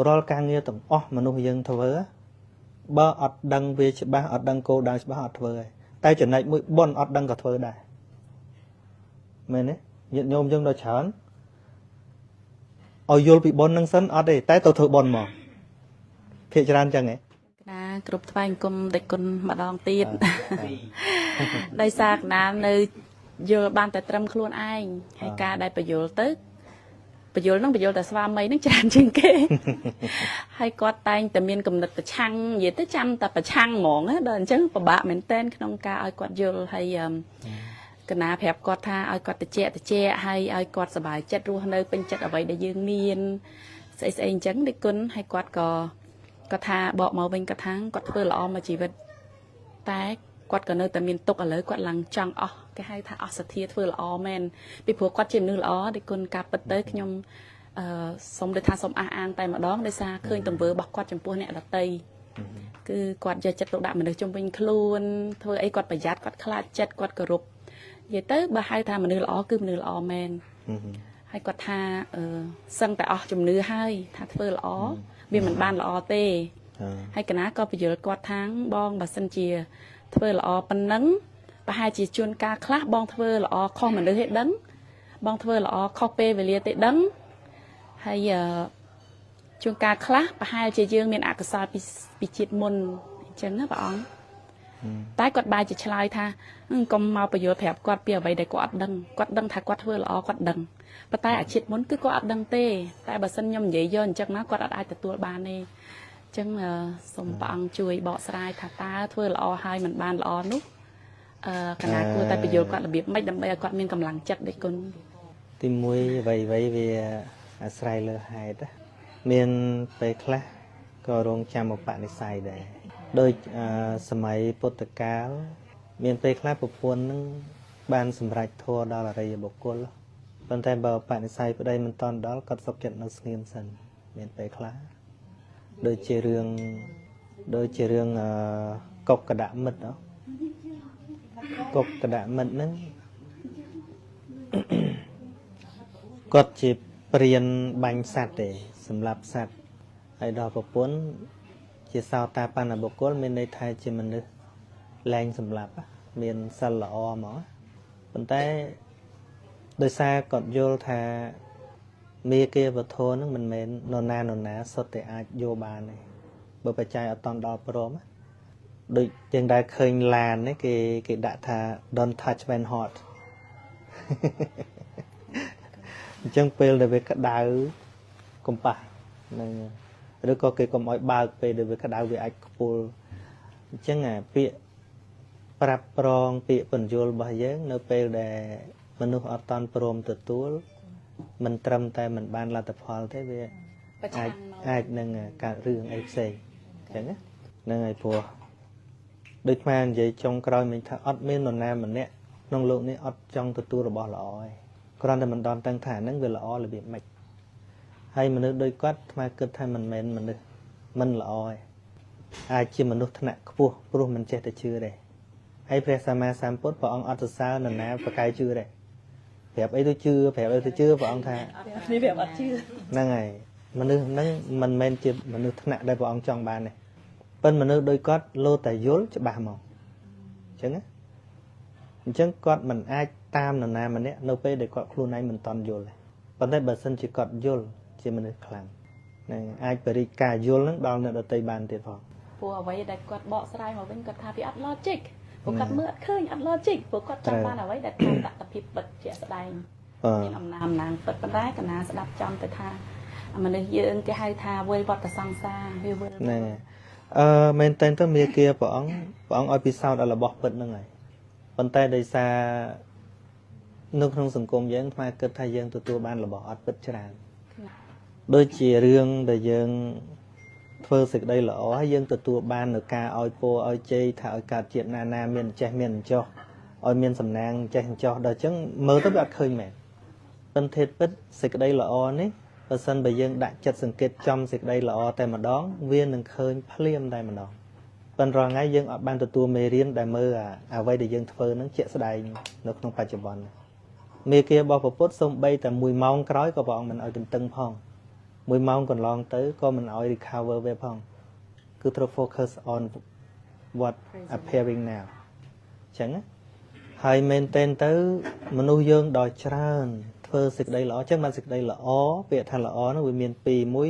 រាល់ការងារទាំងអស់មនុស្សយើងធ្វើបើអត់ដឹងវាច្បាស់អត់ដឹងគោលដៅច្បាស់អត់ធ្វើទេតែចំណែកមួយប៉ុនអត់ដឹងក៏ធ្វើដែរមែនទេញាតិញោមយើងដល់ច្រើនឲ្យយល់ពីប៉ុននឹងសិនអត់ទេតែទៅធ្វើប៉ុនមកភាគច្រើនចឹងហ៎កណាគ្រប់ថ្វាយអង្គមដេចគុណម្ដងទៀតដោយសារកណានៅយល់បានតែត្រឹមខ្លួនឯងហើយការដែលបញ្យល់ទៅបញ្យល់នឹងបញ្យល់តែស្វាមីនឹងច្រើនជាងគេហើយគាត់តែងតែមានគំនិតប្រឆាំងនិយាយទៅចាំតែប្រឆាំងហ្មងណាដល់អញ្ចឹងពិបាកមែនតែនក្នុងការឲ្យគាត់យល់ហើយកណាប្រាប់គាត់ថាឲ្យគាត់តិចតិចហើយឲ្យគាត់សប្បាយចិត្តរស់នៅពេញចិត្តអ្វីដែលយើងមានស្អីស្អីអញ្ចឹងដូចគុណហើយគាត់ក៏គាត់ថាបកមកវិញគាត់ថាគាត់ធ្វើល្អមកជីវិតតែគាត់ក៏នៅតែមានទុកឥឡូវគាត់ឡើងចង់អស់គេហៅថាអស់សទ្ធាធ្វើល្អមែនពីព្រោះគាត់ជាមនុស្សល្អដូចគុណការពិតទៅខ្ញុំសូមដូចថាសូមអះអាងតែម្ដងដោយសារឃើញទង្វើរបស់គាត់ចំពោះអ្នកដទៃគឺគាត់យកចិត្តទុកដាក់មនុស្សជុំវិញខ្លួនធ្វើអីគាត់ប្រយ័ត្នគាត់ខ្លាចចិត្តគាត់គោរពនិយាយទៅបើហៅថាមនុស្សល្អគឺមនុស្សល្អមែនហើយគាត់ថាសឹងតែអស់ជំនឿហើយថាធ្វើល្អវាមិនបានល្អទេហើយកណាក៏ពយល់គាត់ថាបងបើសិនជាធ្វើល្អប៉ុណ្ណឹងប្រហែលជាជួនកាលខ្លះបងធ្វើល្អខុសមនុស្សទេដឹងបងធ្វើល្អខុសពេលវេលាទេដឹងហើយជួនកាលខ្លះប្រហែលជាយើងមានអកុសលពីជាតិមុនអញ្ចឹងណាព្រះអង្គតែគាត់បែរជាឆ្លើយថាកុំមកពយល់ប្រាប់គាត់ពីអ្វីដែលគាត់អត់ដឹងគាត់ដឹងថាគាត់ធ្វើល្អគាត់ដឹងប៉ុន្តែអាជាតិមុនគឺគាត់អត់ដឹងទេតែបើសិនខ្ញុំនិយាយយកអញ្ចឹងណាគាត់អត់អាចទទួលបានទេអញ្ចឹងសូមព្រះអង្គជួយបកស្រាយថាតើធ្វើល្អហើយមិនបានល្អនោះកណាគួរតែពយល់គាត់របៀបម៉េចដើម្បីឲ្យគាត់មានកម្លាំងចិត្តដូចគុណទីមួយអ្វីៗវាអាស្រ័យលើហេតុមានពេលខ្លះក៏រងចាំឧបនិស្ស័យដែរដូចសម័យពុទ្ធកាលមានពេលខ្លះប្រពន្ធនឹងបានសម្រេចធម៌ដល់អរិយបុគ្គលប៉ុន្តែបើឧបនិស្ស័យប្តីមិនតន់ដល់គាត់សុខចិត្តនៅស្ងៀមសិនមានពេលខ្លះដូចជារឿងកុកកដមិត្តកុកកដមិត្តហ្នឹងគាត់ជាព្រានបាញ់សត្វទេសម្រាប់សត្វហើយដល់ប្រពន្ធជាសោតាបណ្ណបុគ្គលមានន័យថាជាមនុស្សលែងសម្លាប់មានសិលល្អហ្មងប៉ុន្តែដោយសារគាត់យល់ថាមេគាវធហ្នឹងមិនមែននរណាសុទ្ធតែអាចយកបានទេបើបច្ច័យអត់តន់ដល់ព្រមដូចយើងដែលឃើញឡាននេះគេដាក់ថា don't touch when hot អញ្ចឹងពេលដែលវាក្តៅកំប៉ះនឹងឬក៏គេកុំឲ្យបើកពេលដែលវាក្តៅវាអាចខ្ពុលអញ្ចឹងអាពាក្យប្រាប់ប្រងពាក្យបញ្យលរបស់យើងនៅពេលដែលមនុស្សអត់តន់ព្រមទទួលមិនត្រឹមតែមិនបានលទ្ធផលទេវាអាចនឹងកើតរឿងអីផ្សេងអញ្ចឹងណាហ្នឹងហើយព្រោះដូចខ្មែរនិយាយចុងក្រោយមិញថាអត់មាននរណាម្នាក់ក្នុងលោកនេះអត់ចង់ទទួលរបស់ល្អទេគ្រាន់តែមិនដល់ដឹងថាហ្នឹងវាល្អរបៀបម៉េចហើយមនុស្សដូចគាត់ថ្មគិតថាមិនមែនមនុស្សមិនល្អទេអាចជាមនុស្សថ្នាក់ខ្ពស់ព្រោះមិនចេះតែជឿទេហើយព្រះសម្មាសម្ពុទ្ធព្រះអង្គអត់សរសើរនរណាប្រកែកជឿទេប្រាប់អីទៅជឿប្រាប់អីទៅជឿព្រះអង្គថានេះប្រាប់អត់ជឿហ្នឹងហើយមនុស្សហ្នឹងមិនមែនជាមនុស្សថ្នាក់ដែលព្រះអង្គចង់បានទេប៉ុន្តែមនុស្សដូចគាត់លោតែយល់ច្បាស់មកអញ្ចឹងណាអញ្ចឹងគាត់មិនអាចតាមនរណាម្នាក់នៅពេលដែលគាត់ខ្លួនឯងមិនតន់យល់ទេប៉ុន្តែបើសិនជាគាត់យល់ជាមនុស្សខ្លាំងហ្នឹងអាចបរិការយល់ហ្នឹងដល់អ្នកដទៃបានទៀតផងព្រោះអ្វីដែលគាត់បកស្រាយមកវិញគាត់ថាវាអត់ logic ព្រោះគាត់មើលអត់ឃើញអត់ logic ព្រោះគាត់ចង់បានអ្វីដែលតាមតថភាពពិតជាក់ស្ដែងមានអំណាងពិតប៉ុន្តែកណាស្ដាប់ចំទៅថាមនុស្សយើងគេហៅថាវិលវត្តសង្សារវាវិលហ្នឹងមែនតើទៅមេគាព្រះអង្គឲ្យពិសោធន៍របស់ពិតហ្នឹងហើយប៉ុន្តែដោយសារនៅក្នុងសង្គមយើងថ្មគិតថាយើងទទួលបានរបស់អត់ពិតច្រើនដូចជារឿងដែលយើងធ្វើសេចក្តីល្អហើយយើងទទួលបាននៅការឲ្យពរឲ្យជ័យថាឲ្យកើតជាតិណាណាមានចេះមានចោះឲ្យមានសំណាងចេះចោះដល់អញ្ចឹងមើលទៅវាអត់ឃើញមែនប៉ុន្តែពិតសេចក្តីល្អនេះបើសិនបើយើងដាក់ចិត្តសង្កេតចំសេចក្តីល្អតែម្ដងវានឹងឃើញភ្លាមតែម្ដងប៉ុន្តែរាល់ថ្ងៃយើងអត់បានទទួលមេរៀនដែលមើលអ្វីដែលយើងធ្វើនឹងជាក់ស្ដែងនៅក្នុងបច្ចុប្បន្នមេគារបស់ព្រះពុទ្ធសូម្បីតែ1ម៉ោងក្រោយក៏ព្រះអង្គមិនឲ្យទន្ទឹងផង មួយម៉ោងកន្លងទៅក៏មិនឲ្យ recover វាផងគឺត្រូវ focus on what appearing now អញ្ចឹងហើយមែនតែនទៅមនុស្សយើងដល់ច្រើនធ្វើសេចក្តីល្អអញ្ចឹងបានសេចក្តីល្អពាក្យថាល្អនោះវាមានពីរមួយ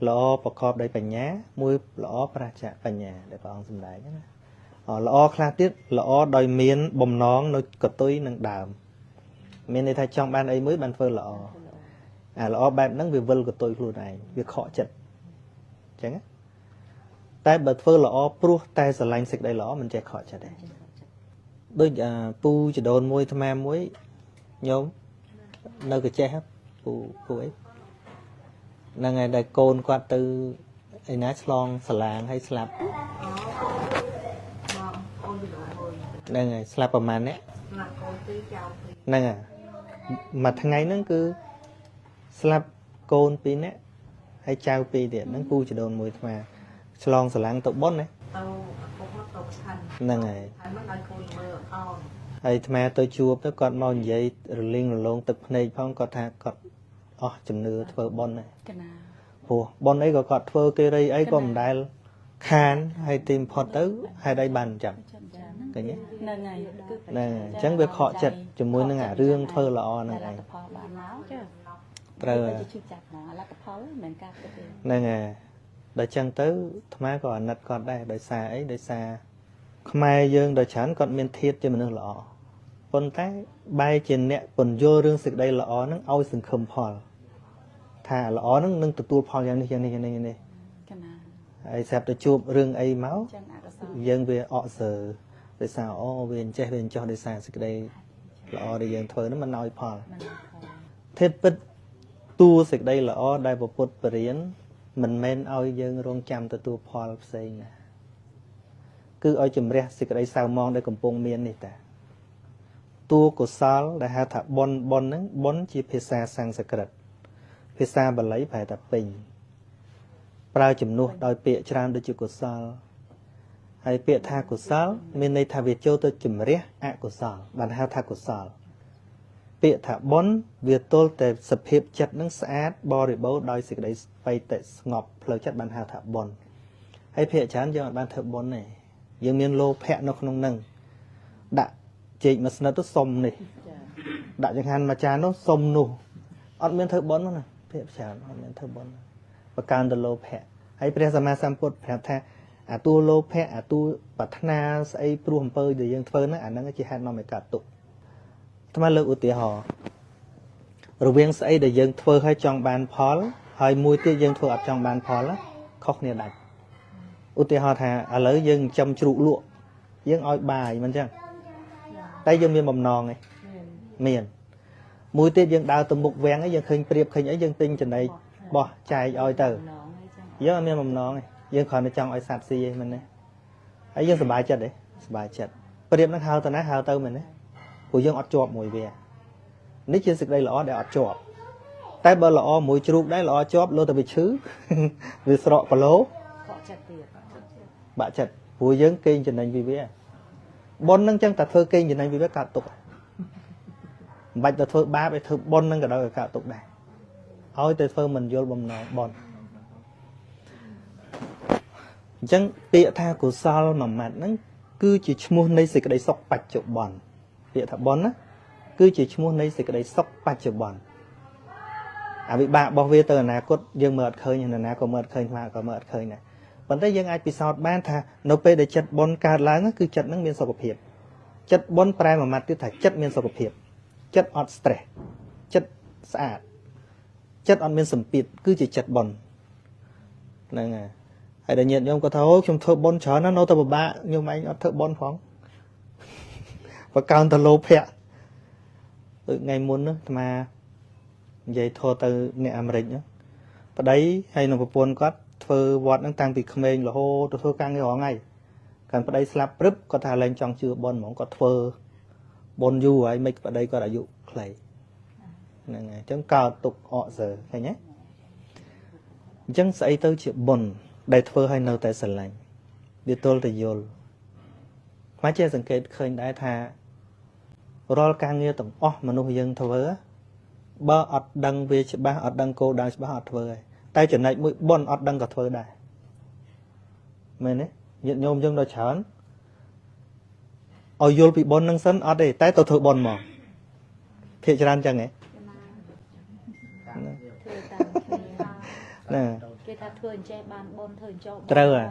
ល្អប្រកបដោយបញ្ញាមួយល្អប្រាសចាកបញ្ញាដែលព្រះអង្គសម្ដែងណាល្អខ្លះទៀតល្អដោយមានបំណងនៅកតុយនឹងដើមមានន័យថាចង់បានអីមួយបានធ្វើល្អអាល្អបែបហ្នឹងវាវិលកតុយខ្លួនឯងវាខកចិត្តអញ្ចឹងតែបើធ្វើល្អព្រោះតែស្រឡាញ់សេចក្តីល្អមិនចេះខកចិត្តទេដូចពូចដូនមួយអាត្មាមួយញោមនៅកចេះពូពូអីហ្នឹងហើយដែលកូនគាត់ទៅឯណាឆ្លងសាឡាងហើយស្លាប់ហ្នឹងហើយស្លាប់ប្រហែលអ្នកហ្នឹងហើយមួយថ្ងៃហ្នឹងគឺស្លាប់កូនពីរនាក់ហើយចៅពីរទៀតហ្នឹងពូចដូនមួយអាត្មាឆ្លងសាឡាងទៅប៉ុនណាហ្នឹងហើយហើយអាត្មាទៅជួបទៅគាត់មកនិយាយរលីងរលោងទឹកភ្នែកផងគាត់ថាគាត់អស់ជំនឿធ្វើប៉ុនណាព្រោះប៉ុនអីក៏គាត់ធ្វើគេរីអីក៏មិនដែលខានហើយទីបំផុតទៅហេតុអីបានអញ្ចឹងឃើញទេហ្នឹងហើយហ្នឹងអញ្ចឹងវាខកចិត្តជាមួយនឹងអារឿងធ្វើល្អហ្នឹងឯងត្រូវហ្នឹងហើយដល់ចឹងទៅអាត្មាក៏អាណិតគាត់ដែរដោយសារអីដោយសារខ្មែរយើងដល់ច្រើនគាត់មានធាតុជាមនុស្សល្អប៉ុន្តែបែរជាអ្នកពន្យល់រឿងសេចក្តីល្អហ្នឹងឲ្យសង្ឃឹមផលថាល្អហ្នឹងនឹងទទួលផលយ៉ាងនេះយ៉ាងនេះយ៉ាងនេះយ៉ាងនេះហើយស្រាប់តែជួបរឿងអីមកយើងវាអកសើដោយសារអូវាអញ្ចេះវាអញ្ចោះដោយសារសេចក្តីល្អដែលយើងធ្វើហ្នឹងមិនឲ្យផលធាតុពិតតួសេចក្តីល្អដែលព្រះពុទ្ធបរិញ្ញមិនមែនឲ្យយើងរងចាំទទួលផលផ្សេងណាគឺឲ្យជំរះសេចក្តីសៅមងដែលកំពុងមាននេះតាតួកុសលដែលហៅថាបុណ្យបុណ្យហ្នឹងបុណ្យជាភាសាសំស្ក្រឹតភាសាបាលីប្រែថាពេញប្រើជំនួសដោយពាក្យច្រើនដូចជាកុសលហើយពាក្យថាកុសលមានន័យថាវាចូលទៅជំរះអកុសលបានហៅថាកុសលពាក្យថាបុណ្យវាទល់តែសភាពចិត្តនឹងស្អាតបរិបូរណ៍ដោយសេចក្តីបៃតេស្ងប់ផ្លូវចិត្តបានហៅថាបុណ្យហើយភាគច្រើនយើងអត់បានធ្វើបុណ្យទេយើងមានលោភៈនៅក្នុងនឹងដាក់ចេកមួយស្និតទៅសុំនេះដាក់ចង្ហាន់មួយចាននោះសុំនោះអត់មានធ្វើបុណ្យណាភាគច្រើនអត់មានធ្វើបុណ្យប្រកើនទៅលោភៈហើយព្រះសម្មាសម្ពុទ្ធប្រាប់ថាអាតួលោភៈអាតួប្រាថ្នាស្អីព្រោះអំពើដែលយើងធ្វើហ្នឹងអាហ្នឹងជាហេតុនាំឲ្យកើតទុក្ខអាត្មាលើកឧទាហរណ៍រវាងស្អីដែលយើងធ្វើឲ្យចង់បានផលហើយមួយទៀតយើងធ្វើអត់ចង់បានផលខុសគ្នាដាច់ឧទាហរណ៍ថាឥឡូវយើងចិញ្ចឹមជ្រូកលក់យើងឲ្យបាយមិនចឹងតែយើងមានបំណងឯងមានមួយទៀតយើងដើរទៅមុខវាំងឯងយើងឃើញព្រៀបឃើញអីយើងទិញចំណីបោះចែកឲ្យទៅយើងអត់មានបំណងឯងយើងគ្រាន់តែចង់ឲ្យសត្វស៊ីឯងមែនទេហើយយើងសប្បាយចិត្តឯងសប្បាយចិត្តព្រៀបនឹងហៅទៅណាហៅទៅមែនទេព្រោះយើងអត់ជាប់មួយវានេះជាសេចក្តីល្អដែលអត់ជាប់តែបើល្អមួយជ្រូកដែរល្អជាប់លោតែវាឈឺវាស្រកគីឡូខកចិត្តទៀតបាក់ចិត្តព្រោះយើងកេងចំណេញពីវាបុណ្យនឹងចឹងតែធ្វើកេងចំណេញពីវាកើតទុក្ខមិនបាច់ទៅធ្វើបាបឲ្យធ្វើបុណ្យនឹងក៏ដោយកើតទុក្ខដែរឲ្យតែធ្វើមិនយល់បំណងបុណ្យអញ្ចឹងពាក្យថាកុសលមួយម៉ាត់ហ្នឹងគឺជាឈ្មោះនៃសេចក្តីសុខបច្ចុប្បន្នពាក្យថាបុណ្យណាគឺជាឈ្មោះនៃសេចក្តីសុខបច្ចុប្បន្នអវិបាករបស់វាទៅអនាគតយើងមើលអត់ឃើញនរណាក៏មើលអត់ឃើញខ្មែរក៏មើលអត់ឃើញដែរប៉ុន្តែយើងអាចពិសោធន៍បានថានៅពេលដែលចិត្តបុណ្យកើតឡើងគឺចិត្តនឹងមានសុខភាពចិត្តបុណ្យប្រែមួយម៉ាត់ទៀតថាចិត្តមានសុខភាពចិត្តអត់ stress ចិត្តស្អាតចិត្តអត់មានសម្ពាធគឺជាចិត្តបុណ្យហ្នឹងហើយដល់ញាតិញោមគាត់ថាអូខ្ញុំធ្វើបុណ្យច្រើនណាស់នៅតែពិបាកញោមឯងអត់ធ្វើបុណ្យផងបើកើនទៅលោភៈដូចថ្ងៃមុននោះអាត្មានិយាយធေါ်ទៅអ្នកអាមេរិកហ្នឹងប្តីហើយនឹងប្រពន្ធគាត់ធ្វើវត្តហ្នឹងតាំងពីក្មេងរហូតទៅធ្វើការងាររាល់ថ្ងៃកាលប្តីស្លាប់ព្រឹបគាត់ថាលែងចង់ជឿបុណ្យហ្មងគាត់ធ្វើបុណ្យយូរហើយមិនប្តីគាត់អាយុខ្លីហ្នឹងហើយអញ្ចឹងកើតទុកអកសើឃើញទេអញ្ចឹងស្អីទៅជាបុណ្យដែលធ្វើឲ្យនៅតែស្រឡាញ់វាទល់តែយល់ខ្មែរចេះសង្កេតឃើញដែរថារាល់ការងារទាំងអស់មនុស្សយើងធ្វើបើអត់ដឹងវាច្បាស់អត់ដឹងគោលដៅច្បាស់អត់ធ្វើទេ តែចំណែកមួយបុណ្យអត់ដឹងក៏ធ្វើដែរមែនទេញាតិញោមយើងដល់ច្រើនឲ្យយល់ពីបុណ្យនឹងសិនអត់ទេតែទៅធ្វើបុណ្យមកភាគច្រើនចឹងហ៎ណាគេថាធ្វើអញ្ចេះបានបុណ្យធ្វើអញ្ចោះត្រូវហើយ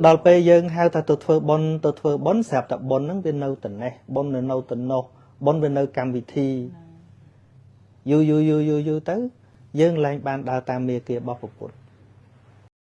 ដល់ពេលយើងហៅថាទៅធ្វើបុណ្យទៅធ្វើបុណ្យស្រាប់តែបុណ្យហ្នឹងវានៅត្នេះបុណ្យនៅត្នោះបុណ្យវានៅកម្មវិធីយូរយូរយូរយូរយូរទៅយើងឡើងបានដើរតាមមេគារបស់ពុទ្ធ